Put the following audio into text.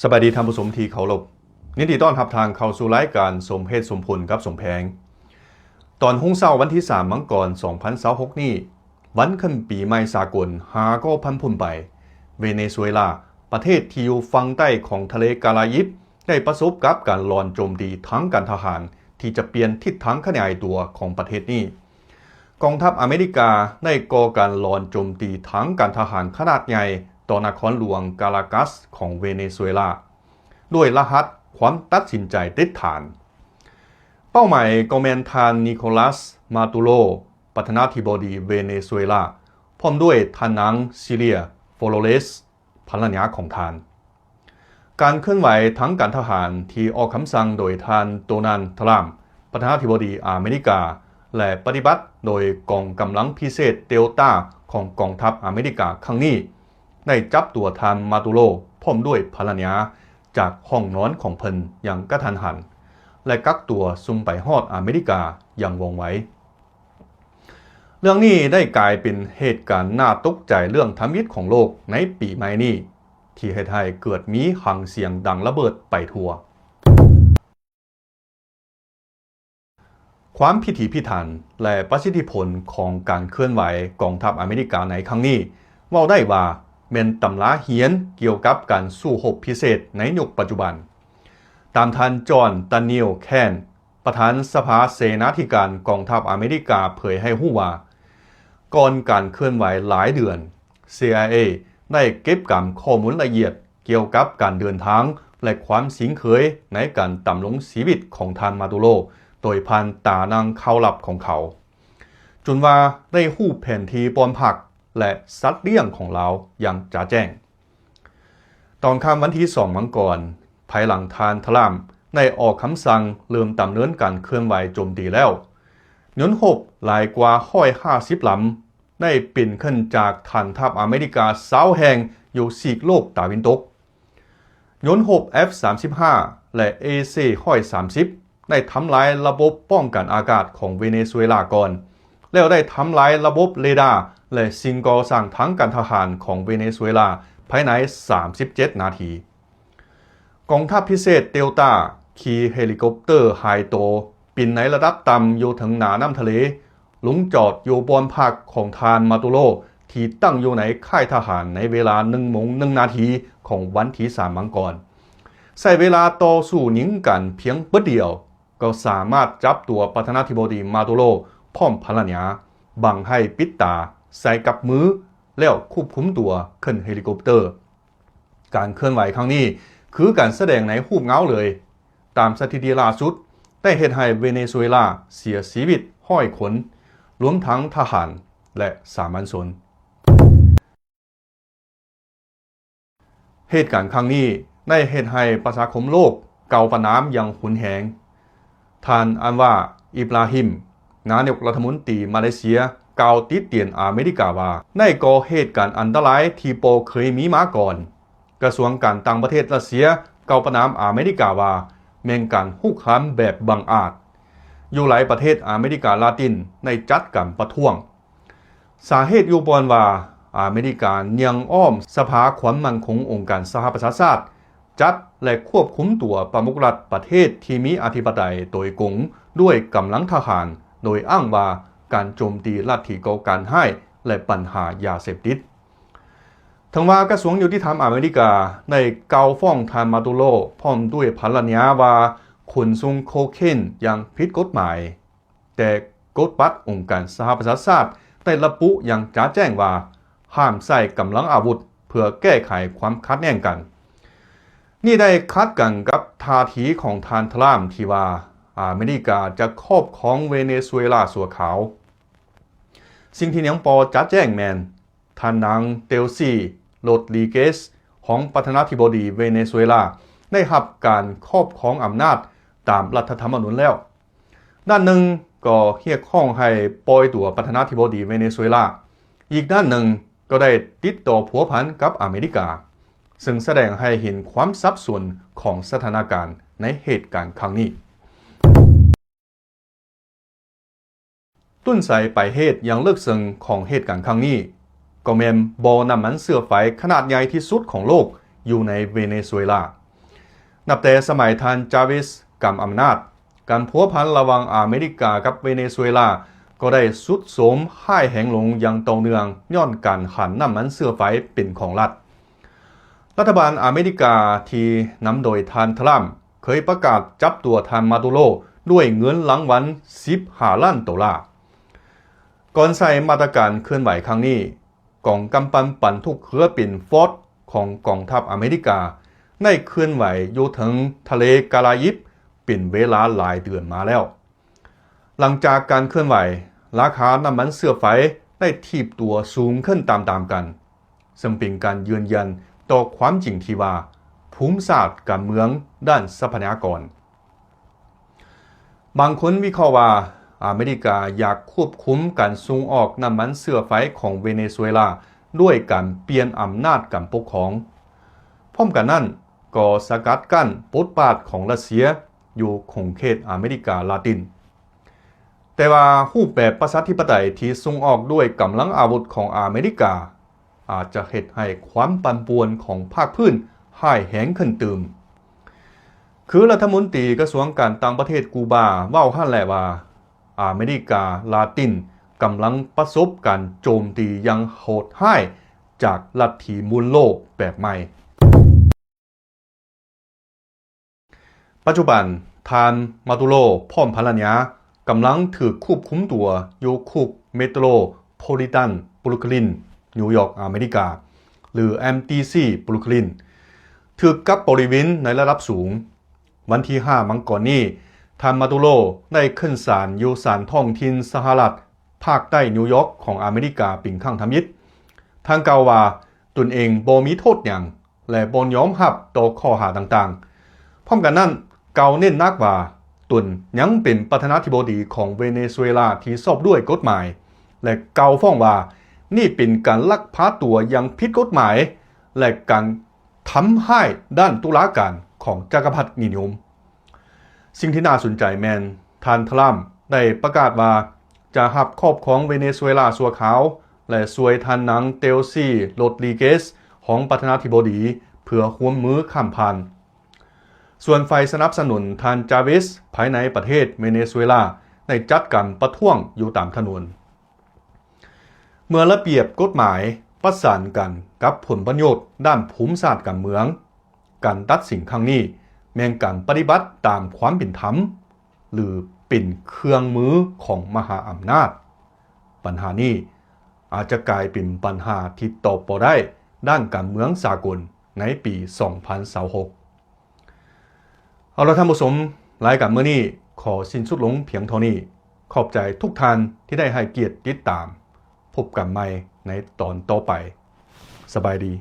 ສະບາຍດີທ່ານຜູ້ຊົມທີ່ເຄົາລົບ, ຍິນດີຕ້ອນຮັບທ່ານເຂົ້າສູ່ລາຍການສົມເຫດສົມຜົນກັບສົມແພງ. ຕອນຮຸ່ງເຊົ້າວັນທີສາມ ມັງກອນ ສອງພັນຊາວຫົກນີ້, ວັນຂຶ້ນປີໃໝ່ສາກົນ ຫາກໍພັນພົ້ນໄປ, ເວເນຊູເອລາ, ປະເທດທີ່ຢູ່ຝັ່ງໃຕ້ຂອງທະເລກາລາອິບ, ໄດ້ປະສົບກັບການລອນໂຈມຕີທາງການທະຫານ ທີ່ຈະປ່ຽນທິດທາງຂະຫຍາຍຕົວຂອງປະເທດນີ້. ກອງທັບອາເມລິກາໄດ້ກໍ່ການລອນໂຈມຕີທາງການທະຫານຂະໜາດໃຫຍ່ຕໍ່ນະຄອນຫຼວງກາລາກັສຂອງເວເນຊູເອລາ ດ້ວຍລະຫັດຄວາມຕັດສິນໃຈເດັດຂາດ. ເປົ້າໝາຍກໍແມ່ນທ່ານ ນິໂຄລັສ ມາດູໂຣ ປະທານາທິບໍດີເວເນຊູເອລາ ພ້ອມດ້ວຍທ່ານນາງ ຊີເລຍ ໂຟໂລເລສ ພັນລະຍາຂອງທ່ານ. ການເຄື່ອນໄຫວທາງການທະຫານທີ່ອອກຄຳສັ່ງໂດຍທ່ານ ໂດນັລ ທຣຳ ປະທານາທິບໍດີອາເມລິກາ ແລະ ປະຕິບັດໂດຍກອງກຳລັງພິເສດເດລຕາຂອງກອງທັບອາເມລິກາຄັ້ງນີ້ ໄດ້ຈັບຕົວທ່ານ ມາດູໂຣ ພ້ອມດ້ວຍພັນລະຍາ ຈາກຫ້ອງນອນຂອງເພິ່ນຢ່າງກະທັນຫັນ ແລະ ກັກຕົວສົ່ງໄປຮອດອາເມລິກາຢ່າງວ່ອງໄວ. ເລື່ອງນີ້ໄດ້ກາຍເປັນເຫດການໜ້າຕົກໃຈເລື່ອງທຳອິດຂອງໂລກໃນປີໃໝ່ນີ້ ທີ່ເຮັດໃຫ້ເກີດມີຫາງສຽງດັງລະເບີດໄປທົ່ວ. ຄວາມພິຖີພິຖັນ ແລະ ປະສິດທິຜົນຂອງການເຄື່ອນໄຫວກອງທັບອາເມລິກາໃນຄັ້ງນີ້ ເວົ້າໄດ້ວ່າແມ່ນຕຳລາຮຽນກ່ຽວກັບການສູ້ຮົບພິເສດໃນຍຸກປັດຈຸບັນ. ຕາມທ່ານ ຈອນ ດານຽວ ແຄນ ປະທານສະພາເສນາທິການກອງທັບອາເມລິກາເຜີຍໃຫ້ຮູ້ວ່າ, ກ່ອນການເຄື່ອນໄຫວຫຼາຍເດືອນ, ຊີໄອເອ ໄດ້ເກັບກຳຂໍ້ມູນລະອຽດກ່ຽວກັບການເດີນທາງ ແລະ ຄວາມຊິນເຄີຍໃນການດຳລົງຊີວິດຂອງທ່ານ ມາດູໂຣ ໂດຍຜ່ານຕານັ່ງຂ່າວລັບຂອງເຂົາ, ຈົນວ່າໄດ້ຮູ້ແຜນທີ່ບ່ອນພັກ ແລະ ສັດລ້ຽງຂອງລາວຢ່າງຈະແຈ້ງ. ຕອນຄ່ຳວັນທີສອງ ມັງກອນ, ພາຍຫຼັງທ່ານ ທຣຳ ໄດ້ອອກຄຳສັ່ງເລີ່ມດຳເນີນການເຄື່ອນໄຫວໂຈມຕີແລ້ວ, ຍົນຮົບຫຼາຍກວ່າຮ້ອຍຫ້າສິບລຳ ໄດ້ປິ່ນຂຶ້ນຈາກຖານທັບອາເມລິກາຊາວແຫ່ງຢູ່ຊີກໂລກຕາເວັນຕົກ. ຍົນຮົບ ເອັຟສາມສິບຫ້າ ແລະ ເອຊີຮ້ອຍສາມສິບ ໄດ້ທຳລາຍລະບົບປ້ອງກັນອາກາດຂອງເວເນຊູເອລາກ່ອນ, ແລ້ວໄດ້ທຳລາຍລະບົບເຣດາ ແລະ ສິ່ງກໍ່ສ້າງທາງການທະຫານຂອງເວເນຊູເອລາພາຍໃນສາມສິບເຈັດນາທີ. ກອງທັບພິເສດເດລຕາຂີ່ເຮລິຄອບເຕີຫາຍໂຕ ບິນໃນລະດັບຕ່ຳຢູ່ເທິງໜ້ານ້ຳທະເລ, ລົງຈອດຢູ່ບ່ອນພັກຂອງທ່ານ ມາດູໂຣ ທີ່ຕັ້ງຢູ່ໃນຄ້າຍທະຫານໃນເວລາໜຶ່ງໂມງໜຶ່ງນາທີຂອງວັນທີສາມ ມັງກອນ. ໃຊ້ເວລາຕໍ່ສູ້ຍິງກັນພຽງບຶດດຽວ ກໍສາມາດຈັບຕົວປະທານາທິບໍດີ ມາດູໂຣ ພ້ອມພັນລະຍາ, ບັງໃຫ້ປິດຕາ, ໃສ່ກັບມື ແລ້ວຄວບຄຸມຕົວຂຶ້ນເຮລິຄອບເຕີ. ການເຄື່ອນໄຫວຄັ້ງນີ້ຄືການສະແດງໃນຮູບເງົາເລີຍ. ຕາມສະຖິຕິລ່າສຸດ, ໄດ້ເຮັດໃຫ້ເວເນຊູເອລາເສຍຊີວິດຮ້ອຍຄົນ, ລວມທັງທະຫານ ແລະ ສາມັນຊົນ. ເຫດການຄັ້ງນີ້ໄດ້ເຮັດໃຫ້ປະຊາຄົມໂລກກ່າວປະນາມຢ່າງຮຸນແຮງ. ທ່ານ ອັນວາ ອິບລາຮິມ ນາຍົກລັດຖະມົນຕີມາເລເຊຍ ກ່າວຕິຕຽນອາເມລິກາວ່າ ໄດ້ກໍ່ເຫດການອັນຕະລາຍທີ່ບໍ່ເຄີຍມີມາກ່ອນ. ກະຊວງການຕ່າງປະເທດຣັດເຊຍກ່າວປະນາມອາເມລິກາວ່າ ແມ່ນການຮຸກຮານແບບບັງອາດ. ຢູ່ຫຼາຍປະເທດອາເມລິກາລາຕິນໄດ້ຈັດການປະທ້ວງ. ສາເຫດຢູ່ບ່ອນວ່າ ອາເມລິກາຍ່ຽງອ້ອມສະພາຄວາມໝັ້ນຄົງອົງການສະຫະປະຊາຊາດ, ຈັບ ແລະ ຄວບຄຸມຕົວປະມຸກລັດປະເທດທີ່ມີອະທິປະໄຕໂດຍກົງດ້ວຍກຳລັງທະຫານ, ໂດຍອ້າງວ່າການໂຈມຕີລັດທິກໍ່ການຮ້າຍ ແລະ ບັນຫາຢາເສບຕິດ. ເຖິງວ່າກະຊວງຍຸຕິທຳອາເມລິກາໄດ້ກ່າວຟ້ອງທ່ານ ມາດູໂຣ ພ້ອມດ້ວຍພັນລະຍາວ່າຂົນສົ່ງໂຄເຄນຢ່າງຜິດກົດໝາຍ, ແຕ່ກົດບັດອົງການສະຫະປະຊາຊາດໄດ້ລະບຸຢ່າງຈະແຈ້ງວ່າ ຫ້າມໃຊ້ກຳລັງອາວຸດເພື່ອແກ້ໄຂຄວາມຂັດແຍ່ງກັນ. ນີ້ໄດ້ຂັດກັນກັບທ່າທີຂອງທ່ານ ທຣຳ ທີ່ວ່າອາເມລິກາຈະຄອບຄອງເວເນຊູເອລາຊົ່ວຄາວ. ສິ່ງທີ່ຍັງບໍ່ຈະແຈ້ງແມ່ນ ທ່ານນາງ ເດລຊີ ໂຣດຣິເກສ ຮອງປະທານາທິບໍດີເວເນຊູເອລາ ໄດ້ຮັບການຄອບຄອງອຳນາດຕາມລັດຖະທຳມະນູນແລ້ວ. ດ້ານໜຶ່ງກໍຮຽກຮ້ອງໃຫ້ປ່ອຍຕົວປະທານາທິບໍດີເວເນຊູເອລາ, ອີກດ້ານໜຶ່ງກໍໄດ້ຕິດຕໍ່ພົວພັນກັບອາເມລິກາ, ເຊິ່ງສະແດງໃຫ້ເຫັນຄວາມສັບສົນຂອງສະຖານະການໃນເຫດການຄັ້ງນີ້. ຕົ້ນສາຍປາຍເຫດຢ່າງເລິກເຊິ່ງຂອງເຫດການຄັ້ງນີ້ ກໍແມ່ນບໍ່ນ້ຳມັນເຊື້ອໄຟຂະໜາດໃຫຍ່ທີ່ສຸດຂອງໂລກຢູ່ໃນເວເນຊູເອລາ. ນັບແຕ່ສະໄໝທ່ານຈາວິສກຳອຳນາດ, ການພົວພັນລະຫວ່າງອາເມລິກາກັບເວເນຊູເອລາກໍໄດ້ຊຸດໂຊມຮ້າຍແຮງລົງຢ່າງຕໍ່ເນື່ອງ ຍ້ອນການຫັນນ້ຳມັນເຊື້ອໄຟເປັນຂອງລັດ. ລັດຖະບານອາເມລິກາທີ່ນຳໂດຍທ່ານທຣຳ ເຄີຍປະກາດຈັບຕົວທ່ານມາດູໂຣດ້ວຍເງິນລາງວັນສິບຫ້າລ້ານໂດລາ. ກ່ອນໃຊ້ມາດຕະການເຄື່ອນໄຫວຄັ້ງນີ້, ກອງກຳປັ່ນບັນທຸກເຮືອບິນຟອດຂອງກອງທັບອາເມລິກາ ໄດ້ເຄື່ອນໄຫວຢູ່ເທິງທະເລກາລາອິບເປັນເວລາຫຼາຍເດືອນມາແລ້ວ. ຫຼັງຈາກການເຄື່ອນໄຫວ, ລາຄານ້ຳມັນເຊື້ອໄຟໄດ້ຖີບຕົວສູງຂຶ້ນຕາມໆກັນ, ເຊິ່ງເປັນການຢືນຢັນຕໍ່ຄວາມຈິງທີ່ວ່າ ພູມສາດການເມືອງດ້ານຊັບພະຍາກອນ. ບາງຄົນວິເຄາະວ່າ ອາເມລິກາຢາກຄວບຄຸມການສົ່ງອອກນ້ຳມັນເຊື້ອໄຟຂອງເວເນຊູເອລາ ດ້ວຍການປ່ຽນອຳນາດການປົກຄອງ. ພ້ອມກັນນັ້ນ, ກໍສະກັດກັ້ນບົດບາດຂອງຣັດເຊຍຢູ່ຂົງເຂດອາເມລິກາລາຕິນ. ແຕ່ວ່າຮູບແບບປະຊາທິປະໄຕທີ່ສົ່ງອອກດ້ວຍກຳລັງອາວຸດຂອງອາເມລິກາ ອາດຈະເຮັດໃຫ້ຄວາມປັ່ນປ່ວນຂອງພາກພື້ນຮ້າຍແຮງຂຶ້ນຕື່ມ. ຄືລັດຖະມົນຕີກະຊວງການຕ່າງປະເທດກູບາເວົ້າຫັ້ນແຫຼະວ່າ ອາເມລິກາລາຕິນກຳລັງປະສົບການໂຈມຕີຢ່າງໂຫດຮ້າຍຈາກລັດຖີມູນໂລກແບບໃໝ່. ປັດຈຸບັນ, ທ່ານມາດູໂຣ ພ້ອມພັນລະຍາ ກຳລັງຖືກຄວບຄຸມຕົວຢູ່ຄຸກ Metropolitan Brooklyn New York ອາເມລິກາ ຫຼື MTC Brooklyn ຖືກກັກບໍລິເວນໃນລະດັບສູງ. ວັນທີຫ້າມັງກອນນີ້, ທ່ານມາດູໂຣໄດ້ຂຶ້ນສານຢູ່ສານທ້ອງຖິ່ນສະຫະລັດ ພາກໃຕ້ນິວຢອກຂອງອາເມລິກາເປັນຄັ້ງທຳອິດ. ທ່ານກ່າວວ່າ ຕົນເອງບໍ່ມີໂທດຫຍັງ ແລະ ບໍ່ຍອມຮັບຕໍ່ຂໍ້ຫາຕ່າງໆ. ພ້ອມກັນນັ້ນ, ກ່າວເນັ້ນໜັກວ່າ ຕົນຍັງເປັນປະທານາທິບໍດີຂອງເວເນຊູເອລາທີ່ຊອບດ້ວຍກົດໝາຍ ແລະ ກ່າວຟ້ອງວ່າ ນີ້ເປັນການລັກພາຕົວຢ່າງຜິດກົດໝາຍ ແລະ ການທຳຮ້າຍດ້ານຕຸລາການຂອງຈັກກະພັດນິຍົມ. ສິ່ງທີ່ໜ້າສົນໃຈແມ່ນ ທ່ານທຣຳໄດ້ປະກາດວ່າຈະຮັບຄອບຄອງເວເນຊູເອລາຊົ່ວຄາວ ແລະ ຊ່ວຍທ່ານນາງ ເຕວຊີ ໂຣດຣິເກສ ຮອງປະທານາທິບໍດີ ເພື່ອຮ່ວມມືຂ້າມຜ່ານ. ສ່ວນຝ່າຍສະໜັບສະໜູນທ່ານຈາວິສ ພາຍໃນປະເທດເວເນຊູເອລາ ໄດ້ຈັດການປະທ້ວງຢູ່ຕາມຖະໜົນ. ເມື່ອລະບຽບກົດໝາຍປະສານກັນກັບຜົນປະໂຫຍດດ້ານພູມສາດການເມືອງ, ການຕັດສິນຄັ້ງນີ້ແມ່ນການປະຕິບັດຕາມຄວາມເປັນທຳ ຫຼື ເປັນເຄື່ອງມືຂອງມະຫາອຳນາດ? ບັນຫານີ້ອາດຈະກາຍເປັນບັນຫາທີ່ຕອບບໍ່ໄດ້ດ້ານການເມືອງສາກົນໃນປີສອງພັນຊາວຫົກ. ເອົາລະທ່ານຜູ້ຊົມ, ລາຍການມື້ນີ້ຂໍສິ້ນສຸດລົງພຽງເທົ່ານີ້. ຂອບໃຈທຸກທ່ານທີ່ໄດ້ໃຫ້ກຽດຕິດຕາມ. ພົບກັນໃໝ່ໃນຕອນຕໍ່ໄປ. ສະບາຍດີ.